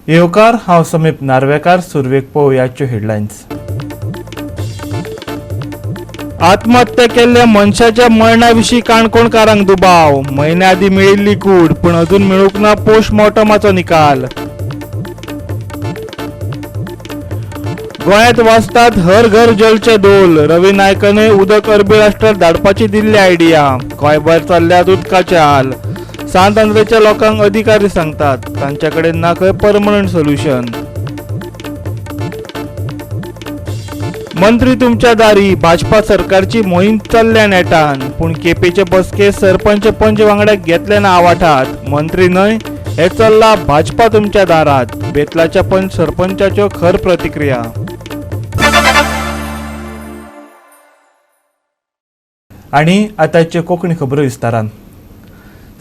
येवकार, हांव समीप नार्वेकार. सुरवेक पळोवयाच्यो हेडलायन्स. आत्महत्या केल्ल्या मनशाच्या मरणा विशीं काणकोणकारांक दुबाव. म्हयन्या आदीं मेळिल्ली कूड, पूण अजून मेळूंक ना पोस्टमॉर्टमाचो निकाल. गोंयांत वाजतात हर घर जलचे धोल. रवी नायकानूय उदक अरबी राष्ट्रात धाडपाची दिल्ली आयडिया. गोंयभर चल्ल्यात उदकाचे हाल. सांत आंद्रेच्या लोकांक अधिकारी सांगतात तांचे कडेन ना खंय परमनंट सोल्युशन. मंत्री तुमच्या दारी, भाजपा सरकारची मोहीम चल्ल्या नेटान, पूण केपेचे बसके सरपंच पंच वांगड्याक घेतले ना आवाठात. मंत्री न्हय, हे चल्ला भाजपा तुमच्या दारात. बेतलाच्या पंच सरपंचाच्यो खर प्रतिक्रिया. आणि आतांच्यो कोंकणी खबरो विस्तारान.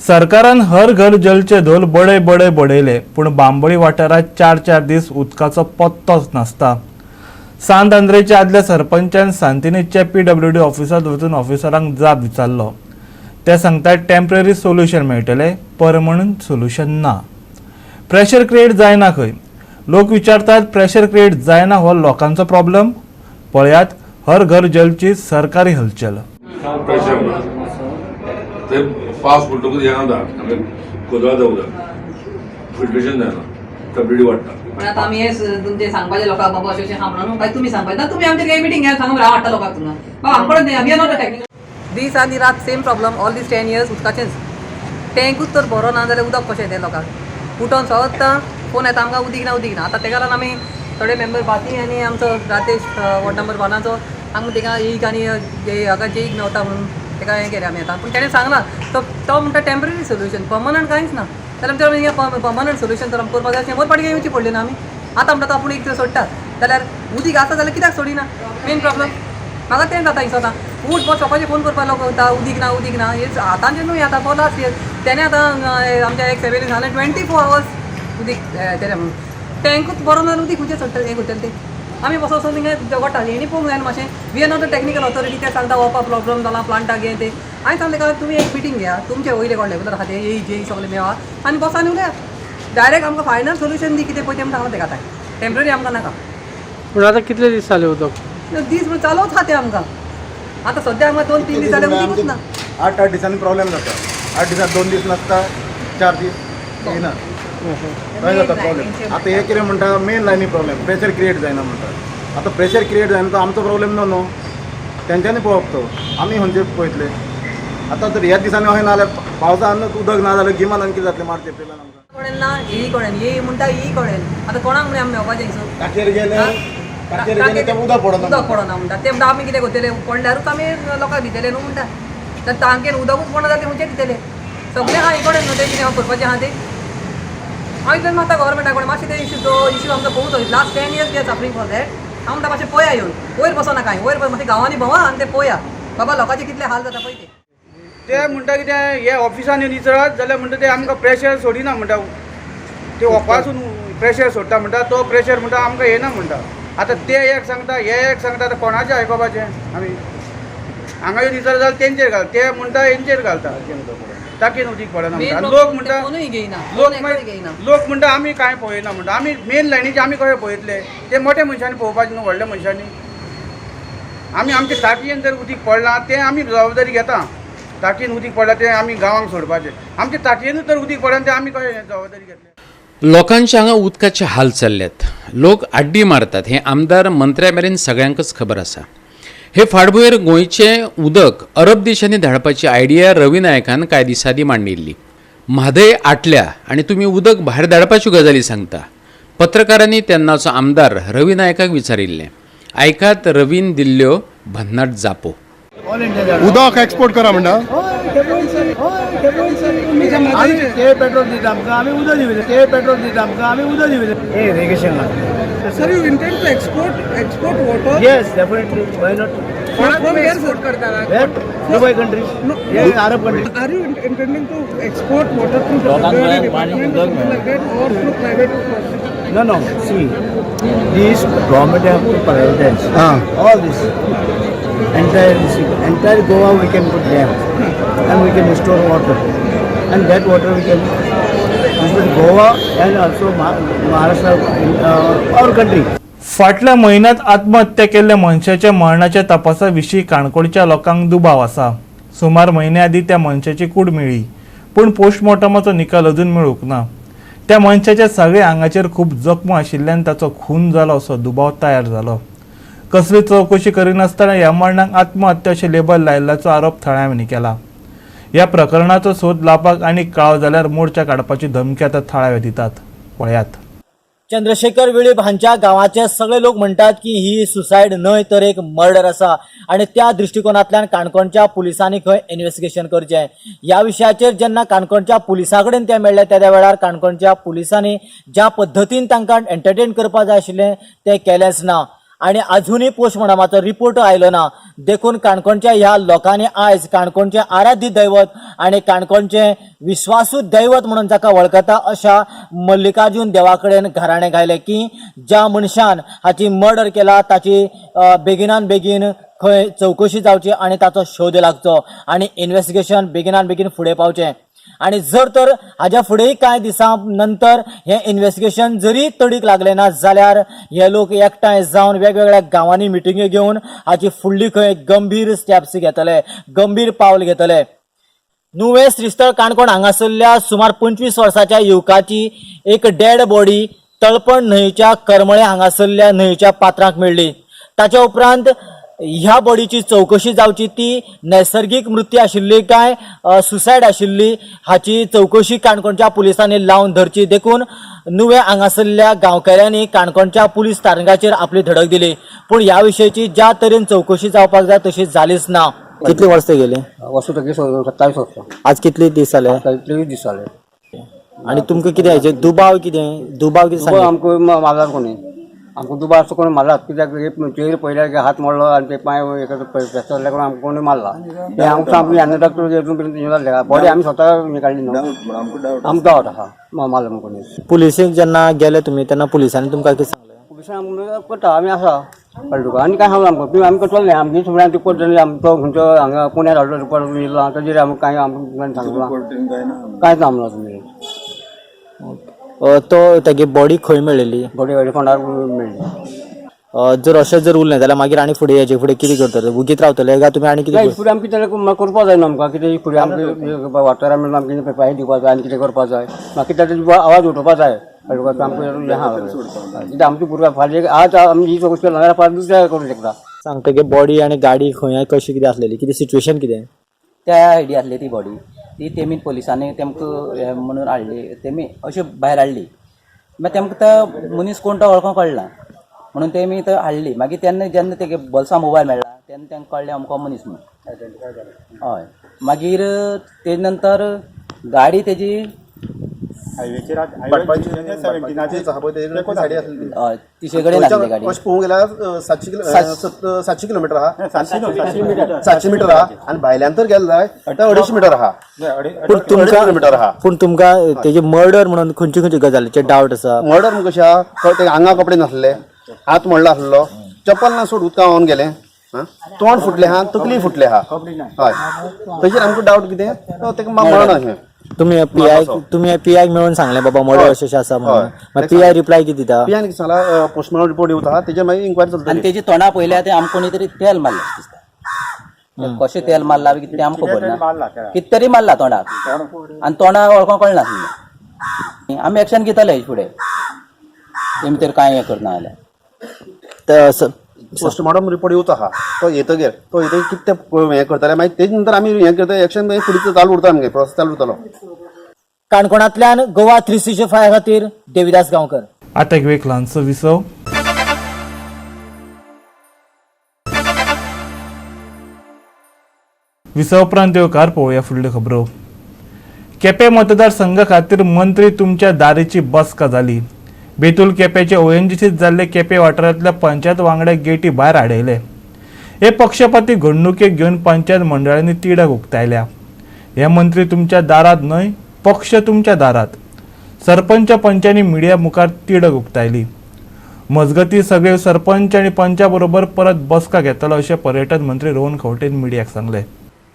सरकारान हर घर जलचे धोल बडय बडय बडयले, पूण बांबोळी वाठारांत चार चार दीस उदकाचो पत्तोच नासता. सांत आंद्रेच्या आदल्या सरपंचान सांतिनेजच्या पीडब्ल्यूडी ऑफिसांत वचून ऑफिसरांक जाब विचारलो. ते सांगतात टेम्पररी सोल्युशन मेळटलें, परमनंट सोल्युशन ना. प्रेशर क्रिएट जायना खंय. लोक विचारतात, प्रेशर क्रिएट जायना हो लोकांचो प्रॉब्लम. पळयात हर घर जलची सरकारी हलचल. प्रेशर ना ते पावस पडटकूच हें जाता, आमगे कोदळां उदक फिल्ट्रेशन जायना, टर्बिडिटी वाडटा. पण आता आमी हे तुमचे सांगपाचे लोकांक, बाबा अशें अशें आहा म्हणून. काय तुमी सांगपाचे ना, तुमी आमचे मिटींग घ्या, सांगा हांव हाडटा लोकांक तुमकां. बाबा, आमकडे न्ही, आमी not a technical. दीस आनी रात same problem, all these 10 years उदकाचेंच. टँकूच तर बरो ना जाल्यार उदक कशें येतलें लोकांक? उठोन सदां फोन येता आमकां, उदीक ना, उदीक ना. आतां तेका लागून आमी थोडे मेंबर बाती आनी आमचो रातेश वॉर्ड नंबर वनाचो आमकां तेका एक आनी हाका जेईक मेवता म्हणून तेका हें केलें आमी आतां. पूण तेणें सांगलां, तो तो म्हणटा टेम्पररी सोल्युशन, पर्मनंट कांयच ना. जाल्यार आमच्या पर्मनंट सोल्युशन तर आमकां करपाक जाय. 100 फावटी येवची पडली ना आमी. आतां म्हणटा तो आपूण एक सोडटा, जाल्यार उदीक आसा जाल्यार कित्याक सोडिना? मेन प्रॉब्लम म्हाका तें जाता दिसता. उठ बस लोकांचे फोन करपाक लोक वता, उदीक ना, उदीक ना. हे आतांचें न्हू, आतां फॉर लास्ट इयर तेणें आतां आमच्या एक फॅमिली सांगलें 24 आवर्स उदीक येतलें म्हणून. टँकूच बरो ना, उदीक खंयचें सोडटलें, हें करतलें ते? आमी बसो वचोन थिंगा झगडटा. हेणी पळोवंक जाय न्हू मातशें. We are not a technical authority. ते सांगता वोपा प्रॉब्लम जाला प्लांटाक, हें तें. हांवें सांगलें काय तुमी एक मिटींग घेया, तुमचे वयले कोण लेवलार आहा ते, एई जेई सगळे मेवा आनी बसा आनी उलयात. डायरेक्ट आमकां फायनल सोल्युशन दी कितें पळय तें सांगलां तेका. आतां टेम्पररी आमकां नाका. पूण आतां कितले दीस जाले उदक? दीस म्हण चालूच आहा तें आमकां. आतां सद्या आमकां 2-3 दीस जाले उदीकूच ना. 8 8 दिसांनी प्रॉब्लेम जाता. 8 दिसांत 2 दीस नासता, 4 दीस येना, थंय जाता प्रॉब्लेम. आतां हे कितें म्हणटा, मेन लायनी प्रॉब्लेम, प्रेशर क्रिएट जायना म्हणटा. आतां प्रेशर क्रिएट जायना तो आमचो प्रॉब्लेम न्हू, न्हू तेंच्यांनी पळोवप तो. आमी खंयचे पळयतले? आतां जर ह्या दिसांनी अशें ना जाल्यार, पावसान उदक ना जाल्यार गिमान आनी कितें जातलें मार्च एप्रिलान आमकां? कळेल ना, हेय कळेल, हे म्हणटा ही कळेल. आतां कोणाक म्हण आमी मेळपाचें हिसो? टाकयेर गेले, टाकयेर गेले ते उदक पडना. उदक पडना म्हणटा ते. म्हणटा आमी कितें करतले, पडल्यारूच आमी लोकांक दितले न्हू म्हणटा. तर तांकेन उदकूच पडना जाल्यार ते खंयचे दितले? सगळें आहा कडेन न्हू तें कितें करपाचें आहा तें. हांव इतल्यान मागता गव्हर्मेंटा कडेन, मातशें ते इश्यू, तो इश्यू आमकां पळोवचो. Last 10 years we are suffering for that. हांव म्हणटा मातशें पळया येवन, वयर बसना कांय, वयर मातशें गांवांनी भोंवा आनी ते पळया बाबा, लोकांचे कितले हाल जाता पळय ते. ते म्हणटा कितें, हे ऑफिसान येवन विचारत जाल्यार म्हणटा ते आमकां प्रेशर सोडिना म्हणटा. ते ऑफिसून प्रेशर सोडटा म्हणटा, तो प्रेशर म्हणटा आमकां येना म्हणटा. आतां ते एक सांगता, हे एक सांगता, आतां कोणाचें आयकोपाचें आमी? हांगा येवन विचारत जाल्यार तेंचेर घाल, ते म्हणटा हेंचेर घालता, टाकीन उदीक पडना म्हणटा. आनी लोक म्हणटा फोनूय घेयना. लोक फोन मागीर घेयना. लोक म्हणटा आमी कांय पळयना म्हणटा. आमी मेन लायनीचे आमी कशें पळयतले? ते मोठ्या मनशांनी पळोवपाचें न्हू, व्हडल्या मनशांनी. आमी आमच्या टाकयेन जर उदीक पडलां तें आमी जबाबदारी घेता. टाकयेन उदीक पडलां तें आमी गांवांक सोडपाचें. आमच्या टाकयेनूच जर उदीक पडना तें आमी कशें जबाबदारी घेतले? लोकांचे हांगा उदकाचे हाल चल्ल्यात, लोक आड्डी मारतात, हें आमदार मंत्र्या मेरेन सगळ्यांकच खबर आसा. हे फाटभुंयेर गोंयचें उदक अरब देशांनी धाडपाची आयडिया रवी नायकान कांय दिसां आदीं मांडिल्ली. म्हादय आटल्या आनी तुमी उदक भायर धाडपाच्यो गजाली सांगता, पत्रकारांनी तेन्नाचो आमदार रवी नायकाक विचारिल्लें. आयकात रवीन दिल्ल्यो भन्नाट जापो. उदक एक्सपोर्ट करा म्हणटा. ते पेट्रोल दिता आमकां, आमी उदक दिवयले. ते पेट्रोल दिता आमकां, आमी उदक दिवयले. Irrigation. Sir, you intend to export water? Yes, definitely, why not? From where export करताना? Dubai countries, Arab countries. Are you intending to export water through the WRD department or something like that, or through private person? No. See, this government have to prioritize all this. Entire Goa we can put dam and we can store water, and that water we can Goa and also Maharashtra, our country. फाटल्या म्हयन्यांत आत्महत्या केल्ल्या मनशाच्या मरणाच्या तपासा विशीं काणकोणच्या लोकांक दुबाव आसा. सुमार म्हयन्या आदीं त्या मनशाची कूड मेळ्ळी, पूण पोस्टमॉर्टमाचो निकाल अजून मेळूंक ना. त्या मनशाच्या सगळ्या आंगाचेर खूब जखमो आशिल्ल्यान ताचो खून जालो असो दुबाव तयार जालो. कसली चवकशी करिनासतना ह्या मरणाक आत्महत्या अशें लेबल लायिल्ल्याचो आरोप थळाव्यांनी केला. ह्या प्रकरणाचो सोद लावपाक आनी कळाव जाल्यार मोर्चा काडपाची धमकी आतां थळावे दितात. पळयात. चंद्रशेखर वेळीप हांच्या गांवाचे सगळे लोक म्हणटात की ही सुसायड न्हय तर एक मर्डर आसा आनी त्या दृश्टिकोनांतल्यान काणकोणच्या पुलिसांनी खंय इन्वेस्टिगेशन करचें. ह्या विशयाचेर जेन्ना काणकोणच्या पुलिसां कडेन ते मेळ्ळे त्या वेळार काणकोणच्या पुलिसांनी ज्या पद्दतीन तांकां एंटरटेन करपाक जाय आशिल्लें तें केलेंच ना आनी अजुनूय पोस्टमॉर्टमाचो रिपोर्ट आयलो ना. देखून काणकोणच्या ह्या लोकांनी आयज काणकोणचें आराध्य दैवत आनी काणकोणचें विश्वासू दैवत म्हणून जाका वळखता अशा मल्लिकार्जून देवा कडेन घराणें घायलें की ज्या मनशान हाची मर्डर केला ताची बेगिनान बेगीन खंय चवकशी जावची आनी ताचो शोध लागचो आनी इन्वेस्टिगेशन बेगिनान बेगीन फुडें पावचें. आनी जर तर हाज्या फुडेंय कांय दिसां नंतर हें इन्वेस्टिगेशन जरी तडीक लागलें ना जाल्यार हे लोक एकठांय जावन वेगवेगळ्या गांवांनी मिटिंग्यो घेवन हाची फुडली खंय गंभीर स्टेप्स घेतले, गंभीर पावल घेतले. नुवें श्रीस्थळ काणकोण हांगासरल्या सुमार 25 वर्साच्या युवकाची एक डेड बॉडी तळपण न्हंयच्या करमळे हांगासरल्या न्हंयच्या पात्रांक मेळ्ळी. ताच्या उपरांत ह्या बॉडीची चवकशी जावची, ती नैसर्गीक मृत्यू आशिल्ली काय सुसायड आशिल्ली हाची चवकशी काणकोणच्या पुलिसांनी लावन धरची. देखून नुवें हांगासरल्या गांवकऱ्यांनी काणकोणच्या पुलीस स्थानकाचेर आपली धडक दिली. पूण ह्या विशयाची ज्या तरेन चवकशी जावपाक जाय तशी जालीच ना. कितली वर्सां गेली? वस्तू तकी 27 वर्सां. आज कितले दीस जाले? 23 दीस जाले. आनी तुमकां कितें हाचेर दुबाव कितें? दुबाव कितें सांगता? आमकां मारला कोणी, आमकां दुबाव आसता कोणी मारलात, कित्याक चेर पयल्यार हात मोडलो आनी ते पांय प्रेशर लागून आमकां कोणी मारला हें आमकां आमकां ह्यान डॉक्टर अजून पर्यंत हें जालें. बॉडी आमी स्वता हें काडली न्हू, आमकां डावट आसा मारला म्हणून कोणी. पुलिसेक जेन्ना गेले तुमी तेन्ना पुलिसांनी तुमकां कितें सांगलें? पुलिसांक आमकां करता आमी आसा कळ्ळें तुका, आनी काय सांगलां आमकां तुमी आमकां चल्लें आमगे सगळ्यांक रिपोर्ट जाली आमचो खंयचो हांगा पुण्याक धाडलो रिपोर्ट येयला ताजेर आमकां कांय आमकां सांगलां कांयच ना म्हणलां तुमी. तो तेगे बॉडी खंय मेळ्ळेली? बॉडी फोंडार मेळ्ळी. जर अशें जर उरलें जाल्यार मागीर आनी फुडें हेजे फुडें कितें करतले? वगीत रावतले काय तुमी आनी कितें? फुडें आमकां कितें करपाक जाय न्हू, आमकां कितें फुडें आमकां वाठारा मेळून आमकां कितें पांय दिवपाक जाय आनी कितें करपाक जाय, मागीर ताचेर आवाज उठोवपाक जाय. आमकां हें आहा कित्याक आमच्या भुरग्यां फाल्यां आज आमी ही चवकशी केली जाल्यार फाल्यां दुसऱ्या करूंक शकता. सांग तेगे बॉडी आनी गाडी खंय कशी कितें आसलेली, कितें सिच्युएशन कितें? त्या आयडी आसली ती बॉडी ती तेमी पोलिसांनी तेमकां म्हणून हाडली, तेमी अशी भायर हाडली. मागीर तेमकां तो मनीस कोण तो वळखोंक कळना म्हणून तेमी थंय हाडली. मागीर तेन्ना जेन्ना तेगे बोल्सां मोबायल मेळ्ळा तेन्ना तेंकां कळ्ळें अमको मनीस म्हणून. हय, मागीर तेजे नंतर गाडी तेजी हय तिचे कडेन आसली गाडी. अशें पळोवंक गेल्यार 700 किलोमिटर आहा, 700 मिटर आहा आनी भायल्यान तर गेले जाय ते 250 मिटर आहा. पूण तुमकां किलोमिटर आहा. पूण तुमकां तेजे मर्डर म्हणून खंयची खंयची गजालीचेर डावट आसा? मर्डर म्हणून कशें आहा, ते आंगा कपडे नासले, हात मोडला आसलो, चप्पल ना सोड उदकां व्हांवन गेलें, तोंड फुटलें आहा, तकली फुटलें आहा. हय, तेजेर आमकां डावट कितें तेका मरण अशें. तुमी पीआय तुमी पीआयक मेळून सांगलें बाबा मर्डर अशें अशें आसा म्हणून, मागीर पीआय रिप्लाय कितें दिता? पीआयन कितें सांगलां, पोस्टमॉर्टम रिपोर्ट येवता तेजेर मागीर इन्क्वायरी चलतली. आनी तेजी तोंडा पळयल्यार ते आमकां कोणी तरी तेल मारलें दिसता, कशें तेल मारलां कितें तें आमकां खबर ना, कितें तरी मारला तोंडाक आनी तोंडा वळखोंक कळनासलें. आमी एक्शन घेतले हेजे फुडें तेमी तर कांय हें करना जाल्यार. पोस्टमॉर्टम रिपोर्ट येवचो आहा, तो येतगीर तो येतगीर कितें हें करतले मागीर तेजे नंतर आमी हें करता एक्शन मागीर फुडें चालू उरता, आमगे प्रोसेस चालू उरतलो. काणकोणांतल्यान गोवा 365 खातीर देविदास गांवकर. आतां एक ल्हानसो विसव. विसव उपरांत येवकार पळोवया फुडल्यो खबरो. केपें मतदारसंघा खातीर मंत्री तुमच्या दारीची बसका जाली. बेतूल केपेंचे ओएनजीसीत जाल्ले केपें वाठारांतल्या पंचायत वांगड्याक गेटी भायर आडयले. हे पक्षपाती घडणुकेक घेवन पंचायत मंडळांनी तिडक उक्तायल्या. हे मंत्री तुमच्या दारात न्हय, पक्ष तुमच्या दारात. सरपंच पंचांनी मिडिया मुखार तिडक उक्तायली. मजगती सगळे सरपंच आनी पंचा बरोबर परत बसका घेतलो अशें पर्यटन मंत्री रोहन खंवटेन मिडियाक सांगलें.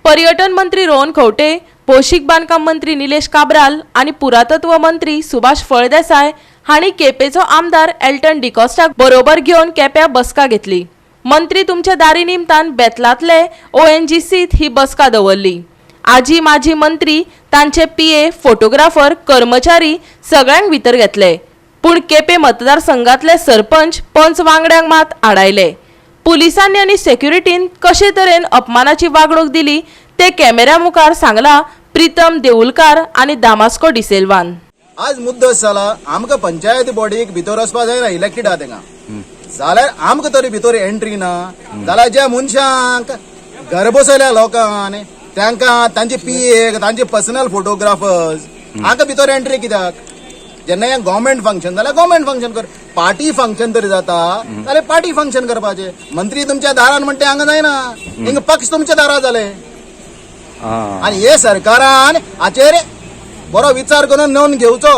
पर्यटन मंत्री रोहन खंवटे, भौशीक बांदकाम मंत्री निलेश काब्राल आनी पुरातत्व मंत्री सुभाष फळदेसाय हांणी केपेंचो आमदार एल्टन डिकॉस्टाक बरोबर घेवन केप्यां बसका घेतली. मंत्री तुमच्या दारी निमतान बेतलांतले ओएनजीसीत ही बसका दवरली. आजी माजी मंत्री, तांचे पीए, फोटोग्राफर, कर्मचारी सगळ्यांक भितर घेतले, पूण केपें मतदारसंघातले सरपंच, पंच वांगड्यांक मात आडायले. पुलिसांनी आनी सेक्युरिटीन कशे तरेन अपमानाची वागणूक दिली ते कॅमेऱ्या मुखार सांगला प्रितम देऊलकार आनी दामास्को डिसेल्वान. आज मुद्दो असो जाला, आमकां पंचायत बॉडीक भितर वचपा जायना. इलेक्टेड आहा तेंगा जाल्यार आमकां तरी भितर एंट्री ना जाल्यार ज्या मनशांक घर बसयल्या लोकांक, तांकां, तांचे पीए, तांचे पर्सनल फोटोग्राफर्स हांकां भितर एंट्री कित्याक? जेन्ना हें गव्हर्मेंट फंक्शन जाल्यार गव्हर्मेंट फंक्शन कर. पार्टी फंक्शन तरी जाता जाल्यार पार्टी फंक्शन करपाचें. मंत्री तुमच्या दारान म्हणटे हांगा जायना. हिंगा पक्ष तुमच्या दारार जाले आनी हे सरकारान हाचेर बरो विचार करून नोंद घेवचो.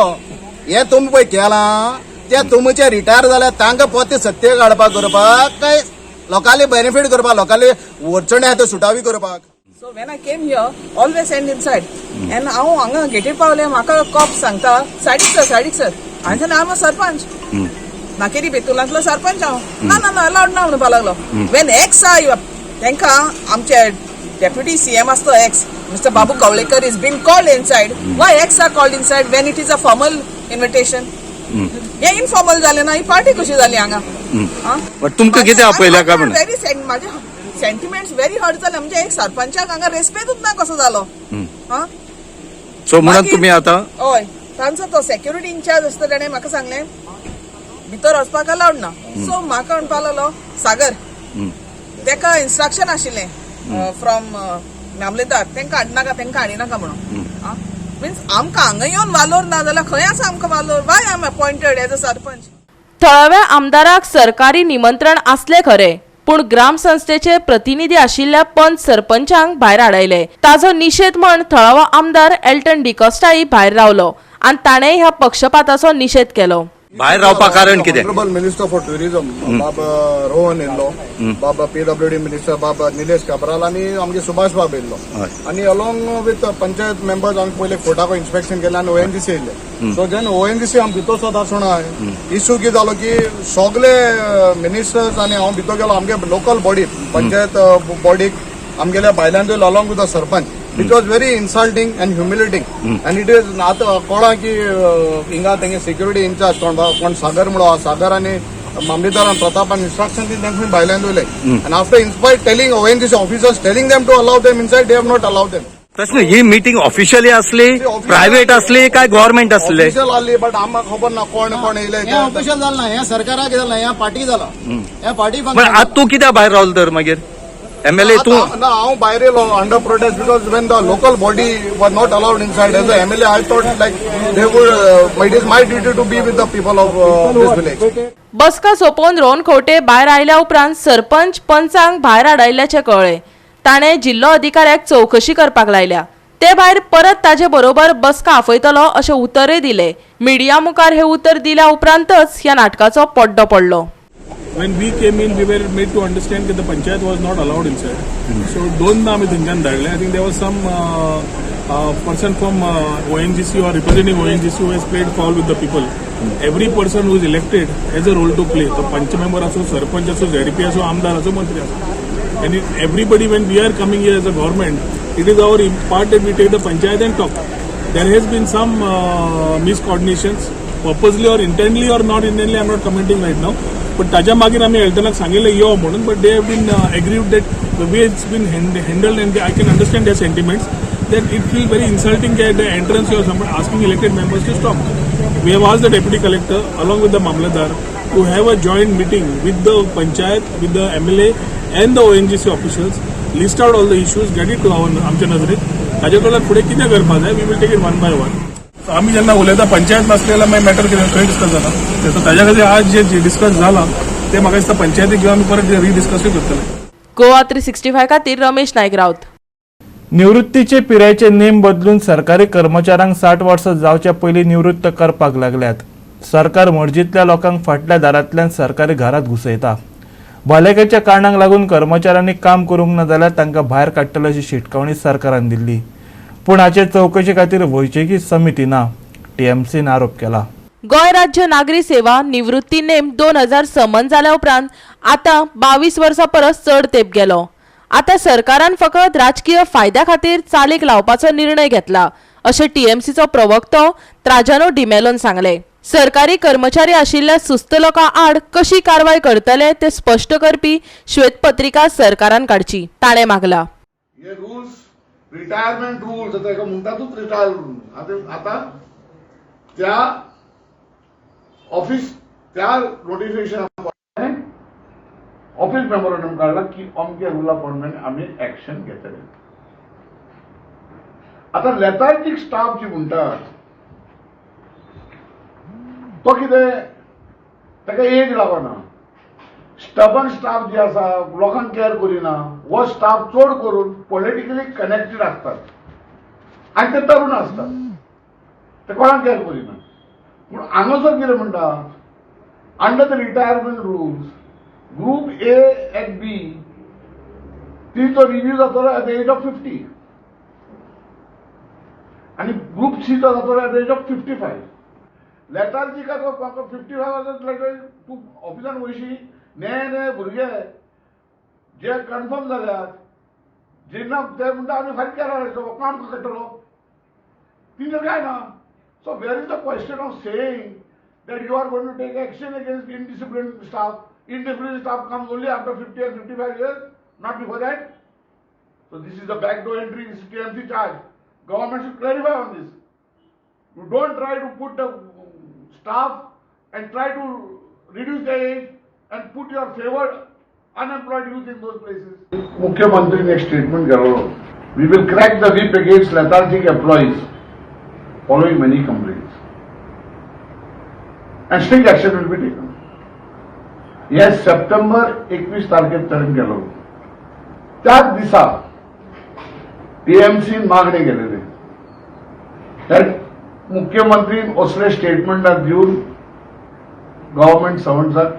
हे तुमी पळय केलां ते तुमचे रिटायर जाल्यार तांकां परते सत्तेक हाडपाक करपाक काय लोकांले बेनिफीट करपाक, लोकांले अडचणी आहा त्यो सुटावी करपाक? So when I came here, always send inside. And हांव हांगा गेटीर पावलें, म्हाका कॉप सांगता, सायडीक सर, सायडीक सर. हांवें सांगलें, हांव सरपंच, नाकेरी बेतुलांतलो सरपंच हांव. ना ना ना, अलावड ना म्हणपाक लागलो. When x I तांकां आमचे डेप्युटी सीएम आसतो ex Mister Babu Kavlekar is been called inside, why ex are called inside when it is a formal invitation? हे इनफॉर्मल जालें ना, ही पार्टी कशी जाली हांगा? बट तुमकां कितें आपयल्या काय म्हणून? व्हेरी, माझे सेंटिमेंट्स व्हेरी हर्ट जाले. म्हणजे एक सरपंचाक हांगा रेस्पेदूच ना कसो जालो हा. सो म्हणून तुम्ही आता हय, तांचो तो सेक्युरिटी इन्चार्ज आसता, ताणें म्हाका सांगलें भितर वचपाक अलावड ना. सो म्हाका म्हणपाक लागलो सागर, तेका इन्स्ट्रक्शन आशिल्लें फ्रॉम मामलेदार, तांकां हाडनाका, तांकां हाडिनाका म्हणून. मिन्स आमकां हांगा येवन वालोर ना जाल्यार खंय आसा आमकां वालोर? Why I am appointed as a sarpanch? थळाव्या आमदाराक सरकारी निमंत्रण आसलें खरें, पूण ग्रामसंस्थेचे प्रतिनिधी आशिल्ल्या पंच सरपंचांक भायर आडायले. ताजो निशेध म्हण थळावो आमदार एल्टन डिकॉस्टाय भायर रावलो आनी ताणें ह्या पक्षपाताचो निशेध केलो. भायर रावपाक कारण कितें? ऑनरेबल मिनिस्टर फॉर ट्युरिझम बाब रोहन येयल्लो, बाब पीडब्ल्यूडी मिनिस्टर बाब निलेश काब्राल आनी आमगे सुभाष बाब येयल्लो आनी अलॉंग विथ पंचायत मेंबर्स आमी पयले फोर्टाको इन्स्पेक्शन केलें आनी ओएनजीसी येयल्ले. सो जेन्ना ओएनजीसी आमी भितर सुद्दां आसतना इश्यू कितें जालो की सगळे मिनिस्टर्स आनी हांव भितर गेलो, आमगे लोकल बॉडी पंचायत बॉडीक आमगेल्या भायल्यान दिलो along with the sarpanch. It was very insulting and humiliating and it is आतां कळ्ळां की हिंगा तेंगे सिक्युरिटी इन्चार्ज कोण कोण सागर म्हणून आहा, सागर आनी मामलेदारान प्रतापान इन्स्ट्रक्शन दिवन तांकां भायल्यान दवरले and after in spite telling ONGC officers, telling them to allow them inside, they have not allow them. प्रश्न, ही मिटींग ऑफिशियली असली, प्रायव्हेट असली काय गव्हर्नमेंट असले? ऑफिशियल आसली, बट आमकां खबर ना कोण कोण येयले. हें ऑफिशियल जालें ना, हें सरकाराक जालें ना, हें पार्टी जालां, हें पार्टी. पण आता तूं कित्याक भायर रावलो तर मागीर एमएलए तूं? ना, हांव भायर येयलो under protest because when the local body was not allowed inside, as a MLA I thought like they would, it is my duty to be with the people of this village. बसका सोंपोवन रोहन खंवटे भायर आयल्या उपरांत सरपंच पंचांक भायर आडायल्ल्याचें कळ्ळें. ताणें जिल्लो अधिकाऱ्याक चवकशी करपाक लायल्या. ते भायर परत ताजे बरोबर बसका आपयतलो अशें उतरय दिलें. मिडिया मुखार हें उतर दिल्या उपरांतच ह्या नाटकाचो पड्डो पडलो. When we came in, we were made to understand that the panchayat was not allowed inside. So दोनदा आमी थंयच्यान धाडले. I think there was some person from ONGC or representing ONGC who has played foul with the people. Every person who is elected has a role to play. तो पंच member असो, सरपंच असो, ZP असो, आमदार असो, मंत्री असो. And it, everybody, when we are coming here as a government, it is our part that we take the panchayat and talk. There has been some miscoordinations, purposely or intently or not intently, I am not commenting right now. But ताच्या मागीर आमी एल्टनाक सांगिल्लें यो म्हणून, but they have been aggrieved that the way it's been handled, and I can understand their sentiments that it feel very insulting at the entrance you are asking elected members to stop. We have asked the deputy collector along with the mamlatdar to have a joint meeting with the panchayat, with the MLA and the ONGC officials, list out all the issues, get it to our आमच्या नजरेत, ताजे कडल्यान फुडें कितें करपाक जाय, we will take it one by one. आमी जेन्ना उलयता, पंचायत नासले जाल्यार मागीर मॅटर कितें खंय डिस्कस जाला? सो ताज्या खातीर आज जे डिस्कस जाला ते म्हाका दिसता पंचायतीक घेवन आमी परत रिडिस्कसूय करतले. गोवा 365 खातीर रमेश नायक राऊत. निवृत्तीचे पिरायेचे नेम बदलून सरकारी कर्मचाऱ्यांक 60 वर्सां जावच्या पयलीं निवृत्त करपाक लागल्यात. सरकार मर्जीतल्या लोकांक फाटल्या दारांतल्यान सरकारी घरांत घुसयता. भलायकेच्या कारणांक लागून कर्मचाऱ्यांनी काम करूंक ना जाल्यार तांकां भायर काडटले अशी शिटकावणी सरकारान दिल्ली, पूण हाचे चवकशे खातीर वैजकी समिती ना, टीएमसीन आरोप केला. गोंय राज्य नागरी सेवा निवृत्ती नेम 2000 समन जाल्या उपरांत आतां 22 वर्सां परस चड तेंप गेलो. आतां सरकारान फकत राजकीय फायद्या खातीर चालीक लावपाचो निर्णय घेतला अशें टीएमसीचो प्रवक्तो त्राजानो डिमेलोन सांगलें. सरकारी कर्मचारी आशिल्ल्या सुस्त लोकां आड कशी कारवाय करतले ते स्पश्ट करपी श्वेतपत्रिका सरकारान काडची, ताणें मागला. हे रुल्स रिटायरमेंट रुल्स आतां हेका म्हणटातूच रिटायर रूल. आतां आतां त्या ऑफिस त्या नोटिफिकेशन ऑफिस मेमोरंडम काडला की अमके रुला प्रमाणे आमी एक्शन घेतले. आतां लेथार्जीक स्टाफ जी म्हणटात तो कितें ताका एज लागना. स्टबन स्टाफ जे आसा लोकांक केअर करिना, हो स्टाफ चड करून पॉलिटिकली कनेक्टेड आसतात आनी ते तरुण आसतात, ते कोणाक केअर करिना. पूण हांगासर कितें म्हणटा, under the retirement rules group A and B तिचो रिव्यू जातलो एट the age of 50 आनी ग्रुप सीचो जातलो एट the age of 55. लेथार्जिकाचो म्हाका 55 तूं ऑफिसान वयशी नये नये भुरगे जे कन्फर्म जाल्यात जेन्ना ते म्हणटा आमी फारीक केला काम काडटलो तिंचेर काय ना. So where is the question of saying that you are going to take action against indiscipline staff? Indiscipline staff comes only after 50 and 55 years, not before that. So this is the backdoor entry, this is TMC charge. Government should clarify on this. You don't try to put the staff and try to reduce their age and put your favored unemployed youth in those places. मुख्यमंत्री ने एक statement केलो, we will crack the whip against lethargic employees following many complaints and strict action will be taken. हे सप्टेंबर 21 तारखेर तरेन केलो. त्याच दिसा टीएमसीन मागणी केलेली मुख्यमंत्री असले स्टेटमेंटाक दिवन गव्हर्मेंट सर्वंट्साक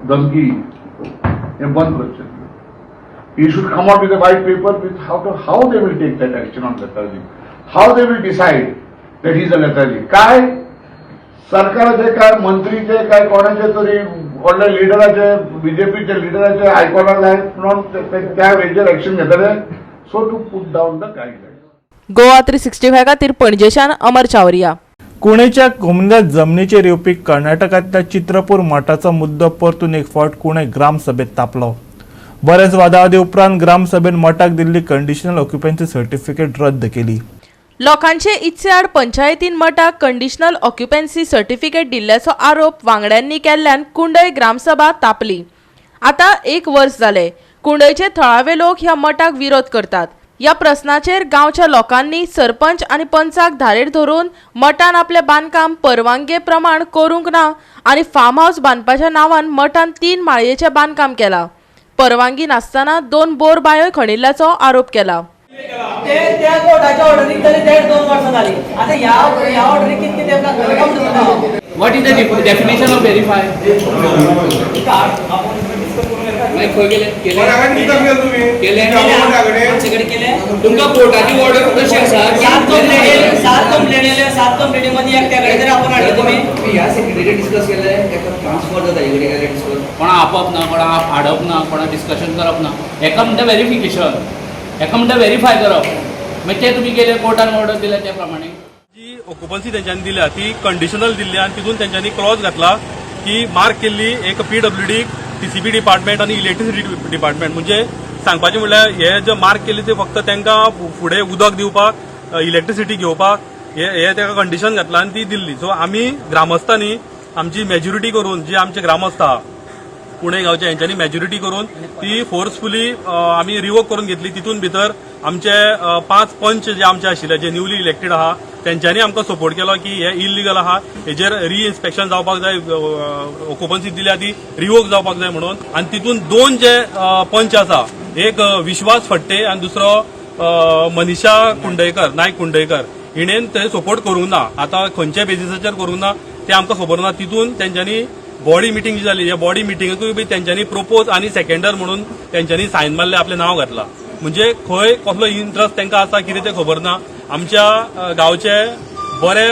धमकी हे बंद करचें. He should come out with a white paper with how they will take that action on lethargy, how they will decide that he is a lethargy. काय सरकाराचे काय मंत्रीचे काय कोणाचे तरी व्हडल्या लिडराचे बीजेपीचे लिडराचे आयकॉनाक लायत म्हणून त्या हेजेर एक्शन घेतले. So to put down the guideline. Goa 365 खातीर पणजेच्यान अमर चावरिया. कुणेच्या कोमुनिदाद जमनीचेर येवपी कर्नाटकांतल्या चित्रपूर मठाचो मुद्दो परतून एक फावट कुणे ग्रामसभेत तापलो. बरेच वादावादी उपरांत ग्रामसभेन मठाक दिल्ली कंडिशनल ऑक्युपन्सी सर्टिफिकेट रद्द केली. लोकांचे इत्से आड पंचायतीन मठाक कंडिशनल ऑक्युपन्सी सर्टिफिकेट दिल्ल्याचो आरोप वांगड्यांनी केल्ल्यान कुंडय ग्रामसभा तापली. आतां 1 वर्स जालें कुंडयचे थळावे लोक ह्या मठाक विरोध करतात. ह्या प्रस्नाचेर गांवच्या लोकांनी सरपंच आनी पंचाक धारेर धरून मठान आपलें बांदकाम परवानगे प्रमाण करूंक ना आनी फार्म हावस बांदपाच्या नांवान मठान 3 माळयेचें बांदकाम केलां. परवानगी नासतना 2 बोर बांयोय खणिल्ल्याचो आरोप केला. What is the definition of verify? तुमकां कोर्टाची ऑर्डर कशी आसा? 7 कंप्लेनी आयल्यो, 7 कंप्लेनी मदीं एकट्या कडेन तरी आपोवन हाडले तुमी. ह्या सेक्रेटरी डिस्कस केलें, ताका ट्रान्सफर जाता हेकडे गेल्यार डिस्कस. कोणा आपप ना, कोणा हाडप ना, कोणा डिस्कशन करप ना. हेका म्हणटा वेरिफिकेशन, हेका म्हणटा वेरीफाय करप. मागीर ते तुमी गेले कोर्टान ऑर्डर दिल्या त्या प्रमाणे जी ऑक्युपन्सी तेंच्यांनी दिल्या ती कंडिशनल दिल्ली आनी तितून तेंच्यांनी क्लॉज घातला की मार्क केल्ली एक पीडब्ल्यूडी, टीसीबी डिपार्टमेंट आनी इलेक्ट्रिसिटी डिपार्टमेंट. म्हणजे सांगपाचें म्हणल्यार हे जे मार्क केल्ली ते फक्त तांकां फुडें उदक दिवपाक, इलेक्ट्रिसिटी घेवपाक हे ताका कंडिशन घातला आनी ती दिल्ली. सो आमी ग्रामस्थांनी आमची मेजॉरिटी करून, जी आमचे ग्रामस्थ आहा पुणे गांवचे, हेंच्यांनी मेजॉरिटी करून ती फोर्सफुली आमी रिवोक करून घेतली. तितून भितर आमचे 5 पंच जे आमचे आशिल्ले जे न्यूली इलेक्टेड आहा तेंच्यांनी आमकां सपोर्ट केलो की हे इलिगल आहा, हेजेर रिइन्स्पेक्शन जावपाक जाय, ऑक्युपन्सी दिल्या ती रिवोक जावपाक जाय म्हणून. आनी तितून 2 जे पंच आसा, एक विश्वास फट्टे आनी दुसरो मनीषा कुंडयकर, नायक कुंडयकर, हिणेन ते सपोर्ट करूंक ना. आतां खंयच्या बेजिसाचेर करूंक ना ते आमकां खबर ना. तितून तेंच्यांनी बॉडी मिटींग जी जाली, ह्या बॉडी मिटिंगेकूय बी तेंच्यांनी प्रोपोज आनी सेकंडर म्हणून तेंच्यांनी सायन मारले, आपलें नांव घातलां. म्हणजे खंय कसलो इंट्रस्ट तांकां आसा कितें तें खबर ना. आमच्या गांवचे बरे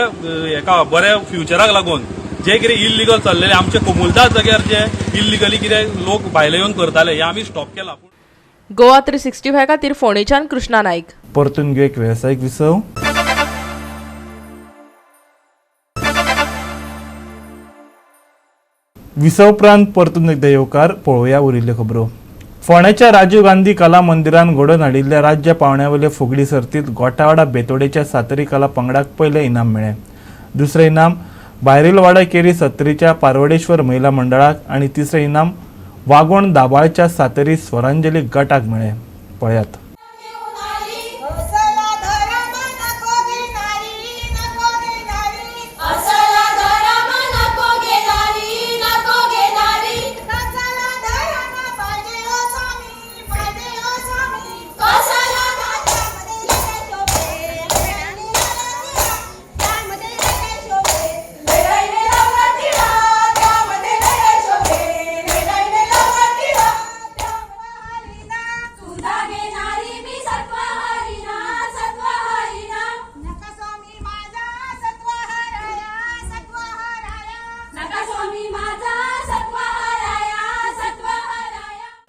हेका बऱ्या फ्युचराक लागून जे कितें इल्लिगल चल्लेले आमचे कोमुलदाद जाग्यार जे इल्लिगली कितें लोक भायले येवन करताले हे आमी स्टॉप केला. गोवा 365 खातीर फोंडेच्यान कृष्णा नाईक. परतून घेऊ एक वेवसायीक विसव. विसव उपरांत परतून एकदा येवकार. पळोवया उरिल्ल्यो खबरो. फोंड्याच्या राजीव गांधी कला मंदिरान घडोवन हाडिल्ल्या राज्य पावंड्यावयले फुगडी सर्तींत गोठावाडा बेतोडेच्या सातरी कला पंगडाक पयलें इनाम मेळ्ळें. दुसरें इनाम बायरीलवाडा केरी सत्तरीच्या पारवडेश्वर महिला मंडळाक आनी तिसरें इनाम वागोण दाबाळच्या सातरी स्वरांजली गटाक मेळ्ळें. पळयात.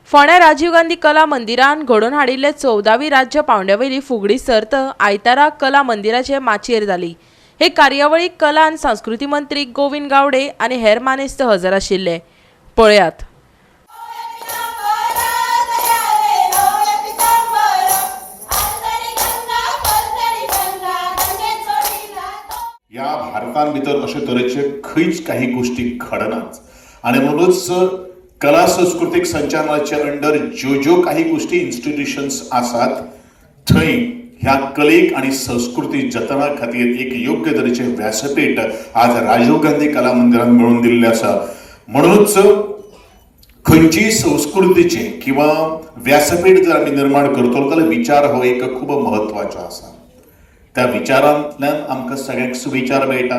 फोंड्या राजीव गांधी कला मंदिरान घडोवन हाडिल्ले 14वी राज्य पावंड्यावयली फुगडी सर्त आयतारा कला मंदिराचे माचयेर जाली. हे कार्यावळीक कला आनी संस्कृती मंत्री गोविंद गावडे आनी हेर मानेस्त हजर आशिल्ले. पळयात. ह्या भारतान भितर अशे तरेचे खंयच काही गोष्टी घडनात आनी म्हणूनच कला संस्कृतीक संचालनाच्या अंडर ज्यो ज्यो काही गोष्टी इन्स्टिट्युशन्स आसात थंय ह्या कलेक आनी संस्कृती जतना खातीर एक योग्य तरेचें व्यासपीठ आज राजीव गांधी कला मंदिरान मेळून दिल्लें आसा. म्हणूनच खंयचीय संस्कृतीचें किंवा व्यासपीठ जर आमी निर्माण करतलो जाल्यार विचार हो एक खूब म्हत्वाचो आसा. त्या विचारांतल्यान आमकां सगळ्यांक सुविचार मेळटा,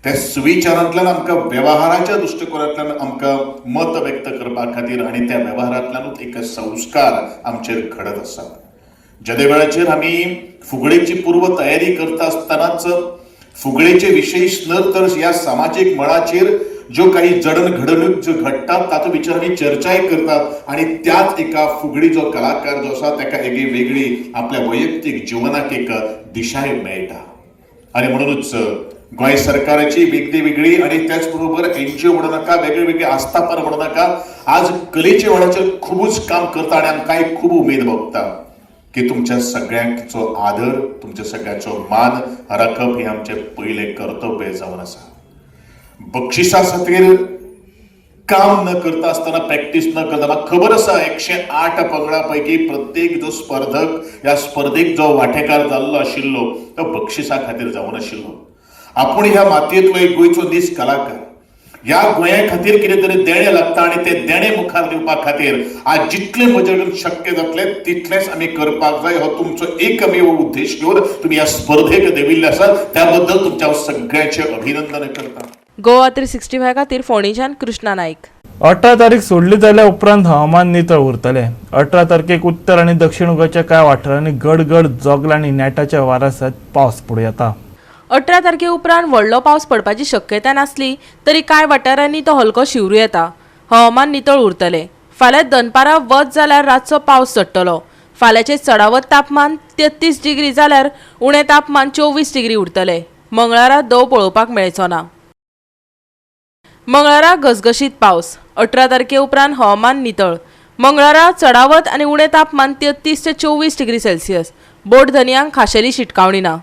त्या सुविचारांतल्यान आमकां वेव्हाराच्या दृश्टिकोनांतल्यान आमकां मत व्यक्त करपा खातीर आनी त्या वेव्हारांतल्यानूच एक संस्कार आमचेर घडत आसात. जेदे वेळाचेर आमी फुगडेची पूर्व तयारी करता आसतनाच फुगडेचे विशेष न्हय तर ह्या सामाजीक मळाचेर ज्यो काही जडण घडणूक ज्यो घडटात तातूंत विचार आमी चर्चाय करतात आनी त्याच एका फुगडी जो कलाकार जो आसा ताका एक वेगळी आपल्या वैयक्तीक जिवनाक एक दिशाय मेळटा. आनी म्हणूनच गोंय सरकाराची वेगळी वेगळी आनी त्याच बरोबर एनजीओ म्हणू नाका, वेगळे वेगळे आस्थापन म्हणू नाका, आज कलेच्या मळाचेर खुबूच काम करता आनी आमकां एक खूब उमेद भोगता की तुमच्या सगळ्यांचो आदर, तुमच्या सगळ्यांचो मान राखप हें आमचें पयलें कर्तव्य जावन आसा. बक्षिसा खातीर काम न करता आसतना, प्रॅक्टीस न करता, म्हाका खबर आसा 108 पंगडा पैकी प्रत्येक जो स्पर्धक ह्या स्पर्धेक जो वांटेकार जाल्लो आशिल्लो तो बक्षिसा खातीर जावन आशिल्लो. आपूण ह्या मातयेंतलो एक गोंयचो नीज कलाकार, ह्या गोंया खातीर कितें तरी देणें लागता आनी तें देणें मुखार दिवपा खातीर आज जितलें म्हजे कडेन शक्य जातलें तितलेंच आमी करपाक जाय हो तुमचो एकमेव उद्देश घेवन तुमी ह्या स्पर्धेक देविल्ले आसात, त्या बद्दल तुमच्या हांव सगळ्यांचें अभिनंदन करता. गोवा 365 खातीर फोंडेच्यान कृष्णा नाईक. 18 तारीख सोडली जाल्यार उपरांत हवामान नितळ उरतलें. 18 तारखेक उत्तर आनी दक्षिण गोंयच्या कांय वाठारांनी गडगड जोगला आनी नेटाच्या वाऱ्या सयत पावस पडूं येता. 18 तारखे उपरांत व्हडलो पावस पडपाची शक्यता नासली तरी कांय वाठारांनी तो हलको शिवरू येता. हवामान नितळ उरतलें. फाल्यां दनपारां वत जाल्यार रातचो पावस चडटलो. फाल्यांचें चडावत तापमान 33 डिग्री जाल्यार उणें तापमान 24 डिग्री उरतलें. मंगळारा दव पळोवपाक मेळचो ना. मंगळारा घसघशीत पावस. 18 तारखे उपरांत हवामान नितळ. मंगळारा चडावत आनी उणें तापमान 33 ते 24 डिग्री सेल्सियस. बोट धनयांक खाशेली शिटकावणी ना.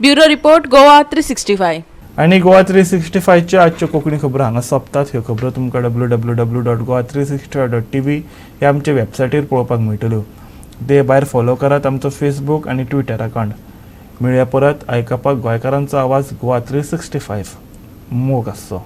Bureau report, Goa 365. आनी गोवा 365च्यो आजच्यो कोंकणी खबरो हांगा सोंपतात. ह्यो खबरो तुमकां www.goa365.tv ह्या आमच्या वेबसायटीर पळोवपाक मेळटल्यो. ते भायर फॉलो करात आमचो फेसबूक आनी ट्विटर अकावंट. मेळया परत आयकपाक गोंयकारांचो आवाज गोवा 365. मोग आसचो.